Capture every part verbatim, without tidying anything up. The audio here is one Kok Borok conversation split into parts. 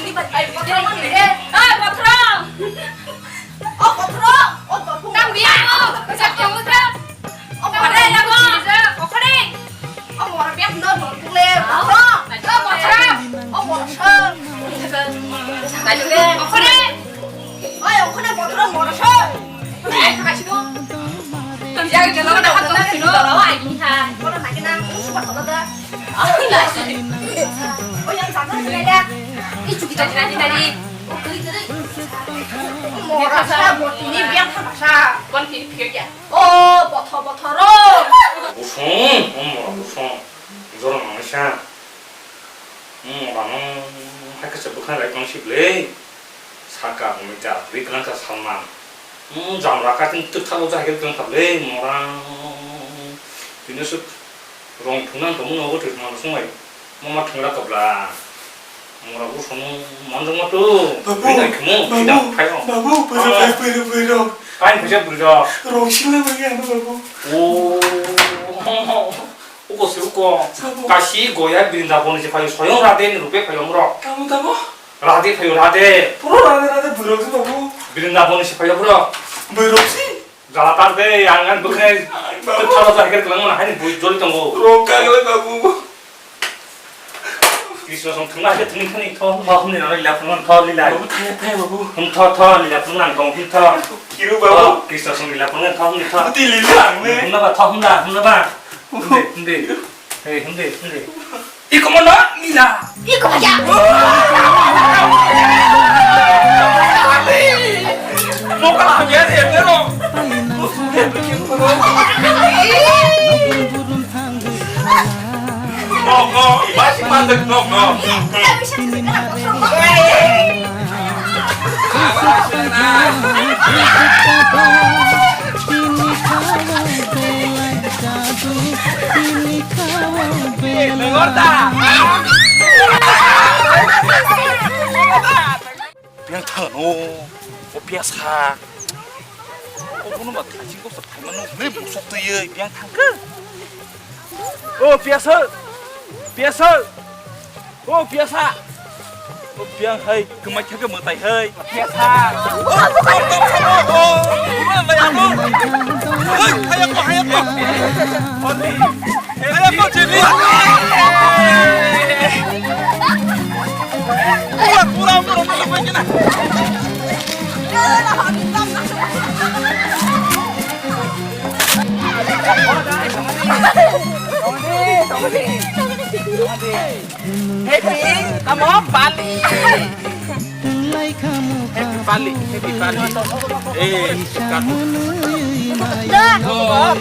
Ai, bothorok. O bothorok, o bothorok. Tang biya mo, kisa tiang mo sa. O bothorok, lago. Okhore. O mora biya no dol kule. Bothorok. O bothorok. O mora sa. Okhore. Oi, okhore bothorok mora sa. Ai, kaka sino. Tang biya ke lo na, tang sino. Ai, ni ha. Bothorok na ke na, super bothorok da. Oi, yang satu sini ya. Ih, cuki tadi, tadi, tadi. Mora sa, botini biang thamasa. Kon ki phiya ya? O, botho, botho ro. Busong, mora busong. Jora mangsa. Mora no, hai kasa bukhang lai tong si ble. Saka mita, ri klang ka salman. Jam raka tin tuk thalo jahil klang ka ble, mora. Bini suk. Rong thungna tongmung nogo thwi thangma songbai. Mama thungra kabla. Mora bo sono manjak ma to. Babu, Bini thwngmung babu, tidak phaio. Babu, bwrwi Ah. Phai, bwrwi, bwrwi rok. Kain khuja bwrwi rok. Rong sila bagi ano babu. O. Uko se uko. Sabo. Kasi goya Brindaban se phaio soyong Radhe ni rupe phaio mrok. Tamo, tamo. Radhe phaio Radhe. Puro Radhe, Radhe bwrwi rok se babu. Brindaban se phaio bro. Bwrwi rok se. Jala tar de, ang, ang bwkhe Ai, babu. Twi thalo jahil klang mano, haini bui joli tongo. Rok kaglai, babu. Krishna song thangna hai thangni thangni tho, ma humni nang lila phung tho lila. Babu, thaya, thaya, babu. Hum tho tho, lila phung nang tong hum tho. Kiru, babu. Tho, Krishna song lila phung tho hum tho. Ati lila ang ne. Hum na ba tho, hum na, hum na ba. Hum de, hum de. Hey, hum de, hum de. Iko mana? Nila. Iko mana? Mau kalah ya, ya, ya, no. Mau, mau, masih mantep, mau, mau. Yang thano, o piasa. O bono ba thajin ko sa phaimano, le musok twi yang thangka. O piasa, piasa. O piasa. O piang hai, kemai thake matai hai. Piasa. Happy, tamo Pali. Happy Pali, Happy Pali. Eh, suka.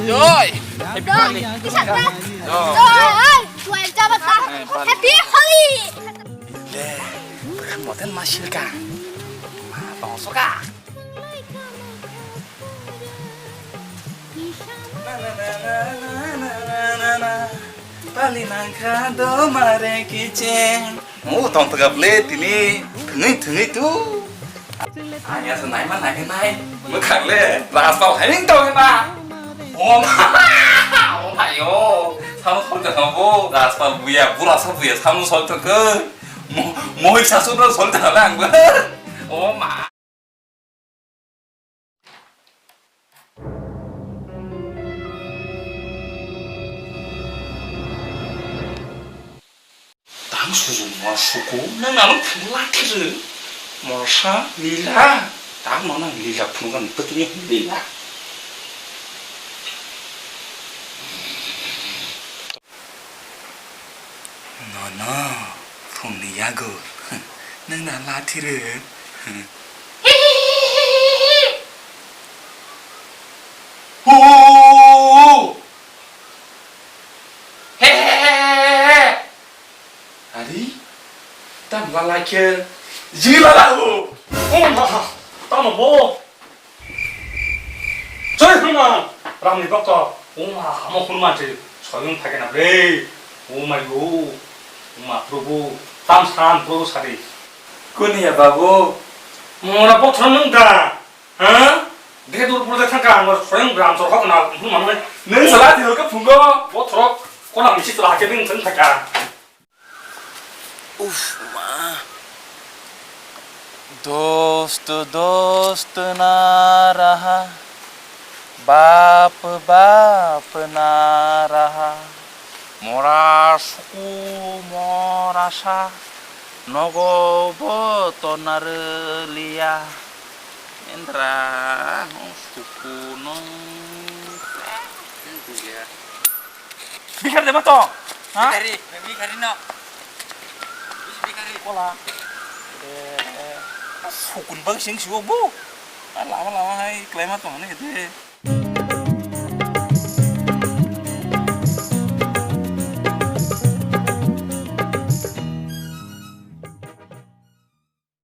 Joy. Happy Pali. Joy. Joy, oi, Joy, jabat ka. Eh, Pali. Happy Holi. Le, bukan moten masilka. Ma, tongsoka. Pali nangkha do mare kicheng. O tong tega ble tini thwngwi thwngwi tu. Anya se naima nai nai. Mwkhang le raspal hai ning tong ma. O ma. O ma yo. Samo sol ta bo raspal buya bura sa buya samo sol ta ke. Mo moi sa so sol ta la ang. O ma. Tang suju mo suku nang nang phula thiru mo sa lila tang no nang lila phungan petri lila. Nono, phungni yago. Nwng na lathi rw. Hu! He, he, he, he, he! Ari, tam lala khe, ji lala ho! Oh ma, tamo bo? Jai Hanuman, Ramni bokto, wngma hamo Hanuman se soyung phaikhe na bre, o mai o, wngma Prabhu, tam san Prabhu sadi. Kuniya babu? Mora bothro nwng da, ha? Dedur pura thangka, ang soyung gram so hok na Hanuman ne. Nwng sala di hok phungo. Bothro, kola misi tla hake nwng thang thaka. Uff, ma. Dost dost na raha, bap bap na raha, mora suku mora sa, nogo bo to na rwliya. Indra, oh, suku no. Bikar de ma to? Ha? Bikari, bikari no. Bikari. Kola. Eh, sukun bang sing siwo bu. Ah, lama lama hai klai ma to ne de.